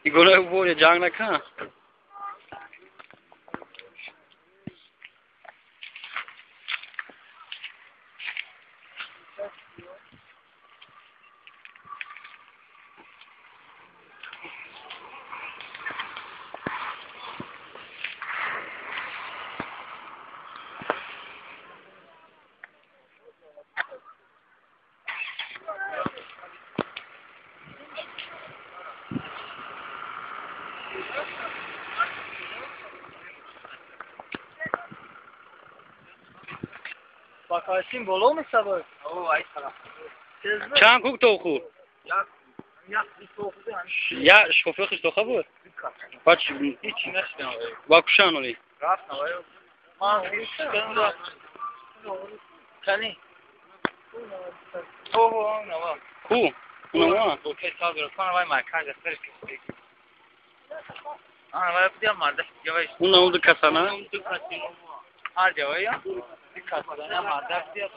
Igora ubonye jang nakha. Bakarsın bol mu sabır? Oo ay taraf. Чанд кук то хӯрд? Як Я шофёр то хабур? Бач ҳеч нашидам. Ва кушан оли. Рафт навай. Ман шикан кани. Ого, нава. Ку? Нава. Окей, сабр. Кан вай марказ сар ки. А вай бия марда явай. Уна уд касана. Ҳар ҷавай я. Касана марда бия.